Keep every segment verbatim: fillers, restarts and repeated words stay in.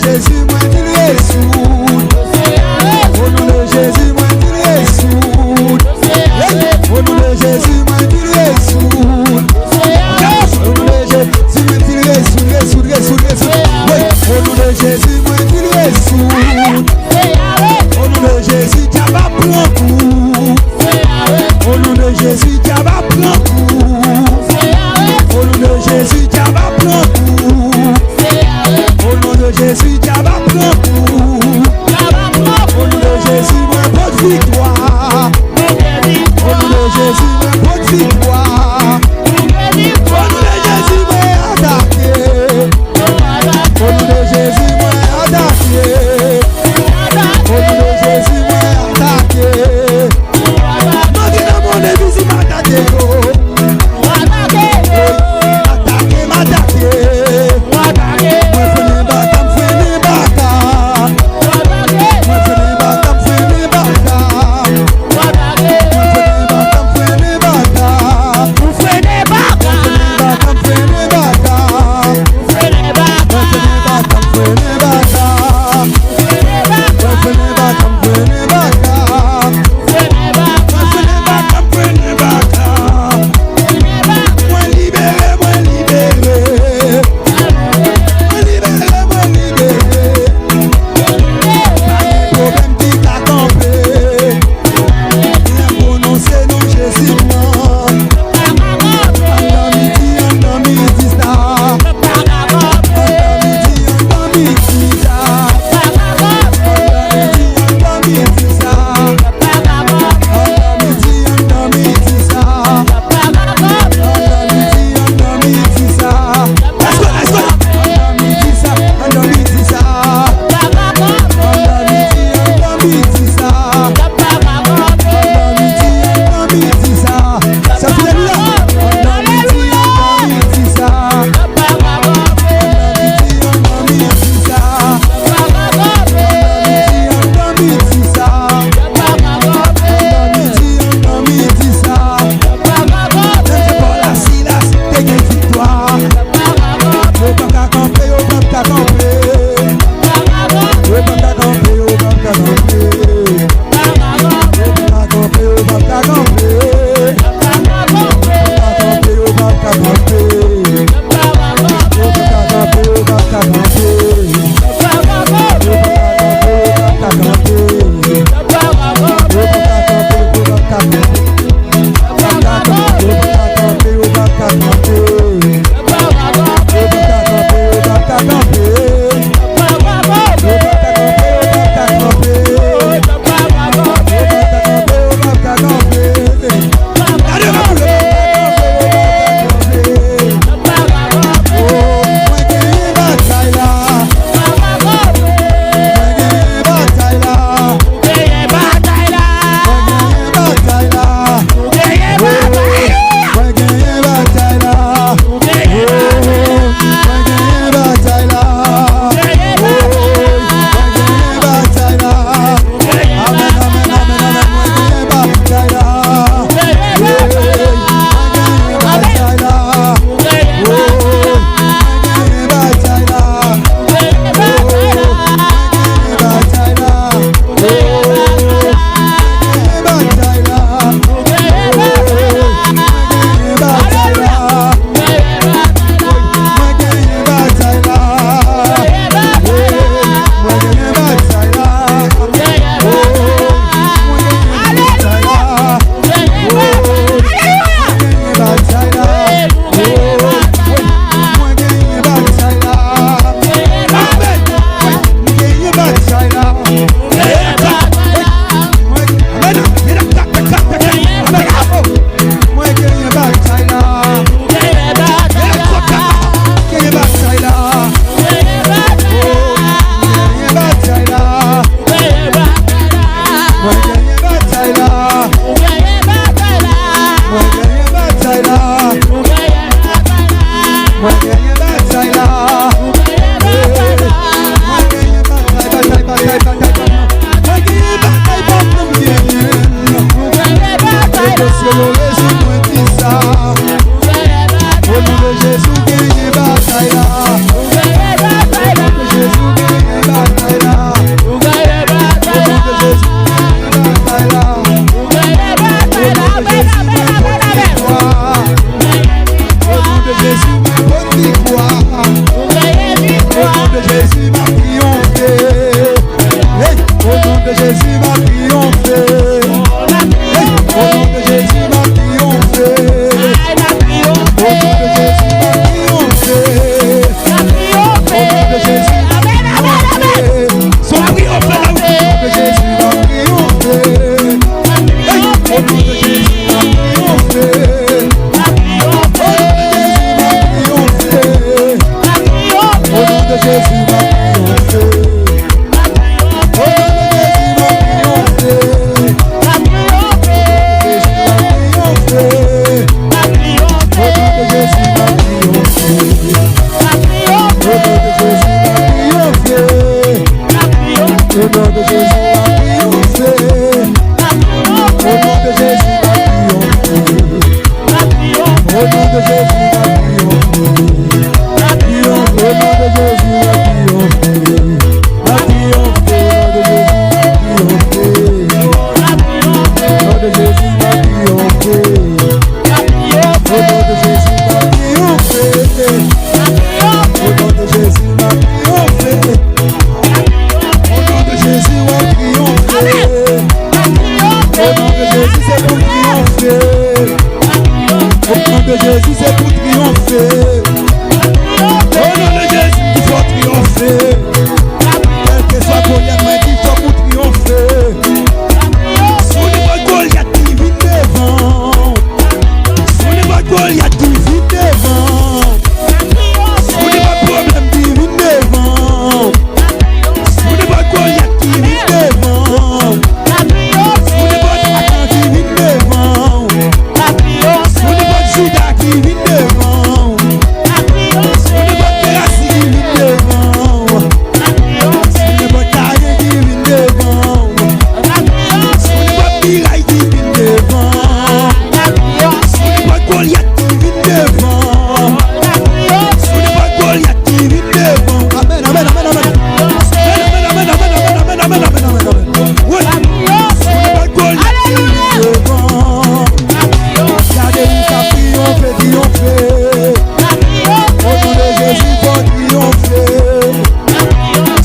Jezi, mwen di l rezoud. O non de Jezi, mwen di l rezoud. Hey! O non de Jezi, mwen di l rezoud. Yes! O non de Jezi, mwen di l rezoud, rezoud, rezoud, rezoud. Wi, o non de Jezi, mwen di l rezoud. O non de Jezi, dyab ap pran kou. O non de Jezi, dyab ap pran kou. O non de Jezi, dyab ap pran kou. O non de Jezi, dyab ap pran kou. O non de Jezi, mwen pot viktwa. O non de Jezi, mwen pot viktwa. O non de Jezi, mwen atake. O non de Jezi, mwen atake. O non de Jezi, mwen atake. Mande nan mwen de vizi m atake yo. Atake, m atake. Mwen frennen baka, m frennen baka. Mwen frennen baka, m frennen baka. Mwen frennen baka, m frennen baka. Jezi, m ap triyonfe. O non de Jezi, m ap triyonfe. O non de Jezi, m ap triyonfe. Triyonfe, o non de Jezi, m ap triyonfe. M ap triyonfe, o non de Jezi, m ap triyonfe. O non de Jezi, m ap triyonfe. O non de Jezi, m ap triyonfe. O non de Jezi, m ap triyonfe. O non de Jezi, w ap triyonfe. O non de Jezi, se pou triyonfe. O non de Jezi, se pou triyonfe. O non de Jezi, fò triyonfe. Kèlkeswa Golyat, mwen di fò pou triyonfe. Sou nenpòt Golyat ki vin devan w. Sou nenpòt Golyat ki vin devan w. Sou nenpòt pwoblèm ki vin devan w. Sou nenpòt Golyat ki vin devan w. Sou nenpòt Atan ki vin devan w. Sou nenpòt Jida ki vin devan w. Sou nenpòt Terasi ki vin devan w. Sou nenpòt Kayen ki vin devan w. Sou nenpòt Miray ki vin devan w. Sou nenpòt Golyat ki vin devan w. Sou nenpòt Golyat ki vin devan w. Amèn, amèn, amèn, amèn. Amèn, amèn, amèn, amèn. Wi. Sou nenpòt Golyat ki vin devan w. Gade ou k ap triyonfe, triyonfe. O non de Jezi, fò triyonfe.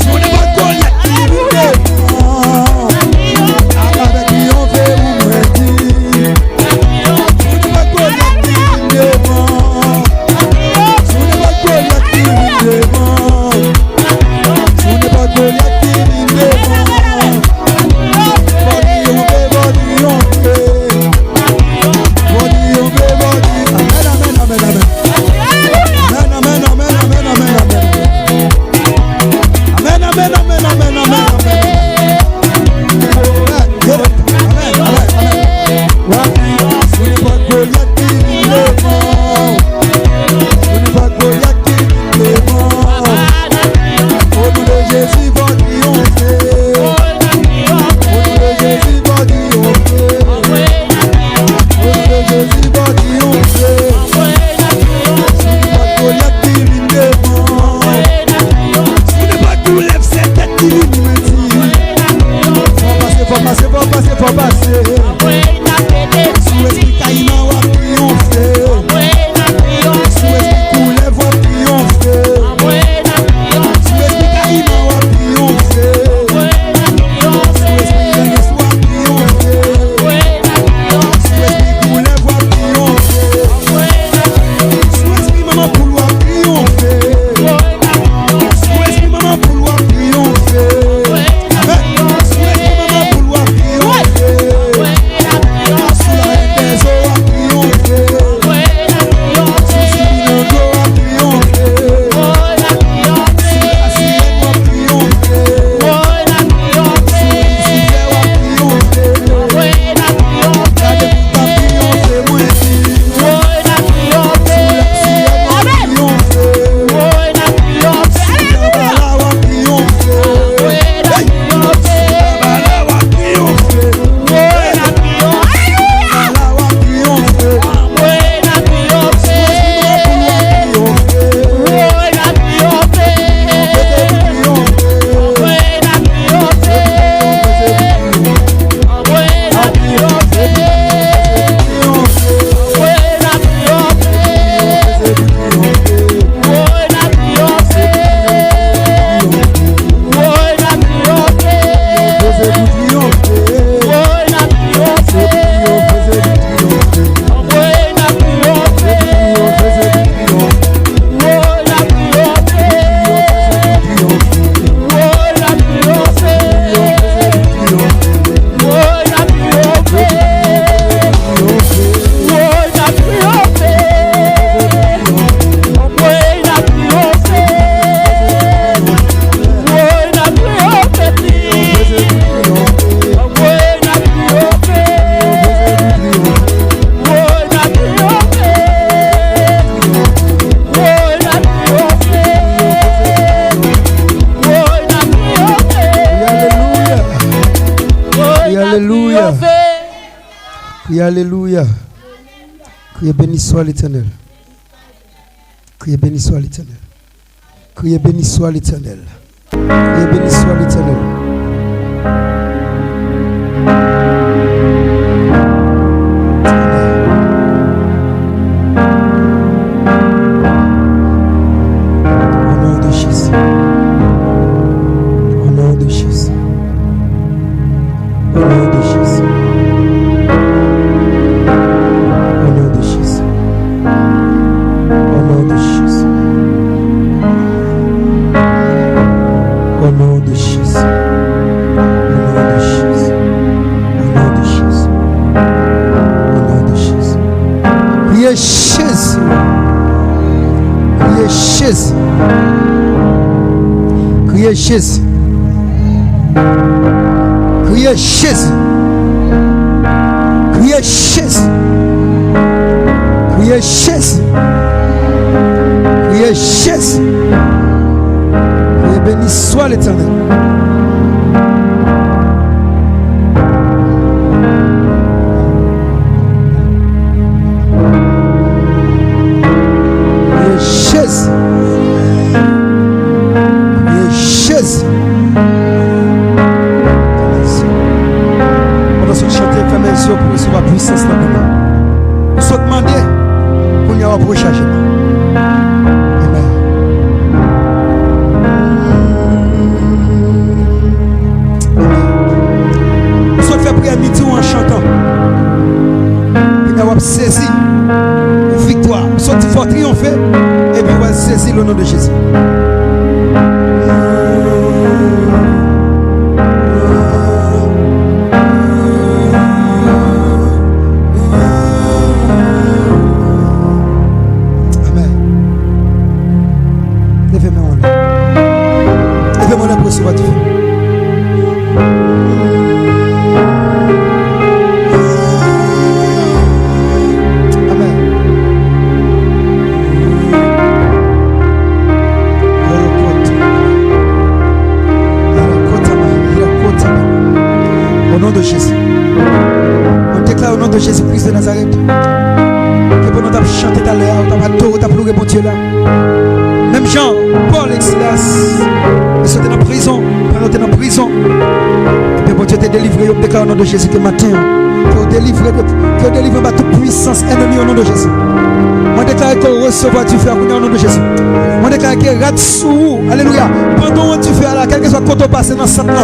Sou nenpòt Golyat ki vin devan w. Atravè triyonfe ou mwen di. Sou nenpòt Golyat ki vin devan w. Sou nenpòt Golyat ki vin devan w. Sou nenpòt Golyat ki vin devan w. Fò triyonfe, fò triyonfe. Fò triyonfe, fò triyonfe. Amèn, amèn, amèn, amèn. Amèn, amèn, amèn, amèn, amèn, amèn. Amèn, amèn, amèn, amèn, amèn, amèn. Amèn, amèn, amèn, amèn. W ap triyonfe. Sou nenpòt Golyat ki vin devan w. Sou nenpòt Golyat ki vin devan w. O non de Jezi, fò triyonfe. O non de Jezi, fò triyonfe. O non de Jezi, fò triyonfe. Sou nenpòt Golyat ki vin devan w. Sou nenpòt koulèv sèt tèt ki vin menti. Fò pase, fò pase, fò pase, fò pase. Sou espri kayiman w ap triyonfe. Sou espri koulèv w ap triyonfe. Sou espri kayiman w ap triyonfe. Sou espri lènyès w ap triyonfe. Sou espri koulèv w ap triyonfe. Sou espri manman poul w ap triyonfe. Sou espri manman poul w ap triyonfe. Amèn. Sou espri manman poul w ap triyonfe. Alelouya. Kriye, beni swa Letènèl. Kriye, beni swa Letènèl. Kriye, beni swa Letènèl. Kriye, beni swa Letènèl. Au nom de Jésus. Au nom de Jésus. Au nom de Jésus. Au nom de Jésus. Au nom de Jésus. Au nom de Jésus. Au nom de Jésus. Au nom de Jésus. Au nom de Jésus. Kriye Jezi. Kriye Jezi. Kriye Jezi. Kriye Jezi. Kriye Jezi. Kriye Jezi. Kriye Jezi. Kriye, beni swa Letènèl. Priye Jezi. Priye Jezi. Pandan w sot chante, fèmen zye w pou w resevwa pwisans nan kounye a. Ou sot mande, kounye a w ap rechaje. Amen. Ou sot fè priyè midi w an chantan. Kounye a w ap sezi pou viktwa. Ou sot di fò triyonfe, epi w al sezi l o non de Jezi. Amen. Leve men w anlè. Leve men w anlè pou resevwa dife. Amen. O non de Jezi. Mwen deklare o non de Jezi Kris de Nazarèt, ke pandan w t ap chante talè a, w t ap adore, w t ap loure Bondye la. Menm jan Pòl ek Silas, yo te nan prizon, pandan yo te nan prizon, epi Bondye te delivre yo, m deklare o non de Jezi ke maten an, ke yo delivre de, ke yo delivre anba tout pwisans ènmi o non de Jezi. Mwen deklare ke w resevwa dife a kounye a o non de Jezi. Mwen deklare ke rad sou ou, alelouya, pandan w an dife a la, kèlkeswa kote w pase nan sant lan,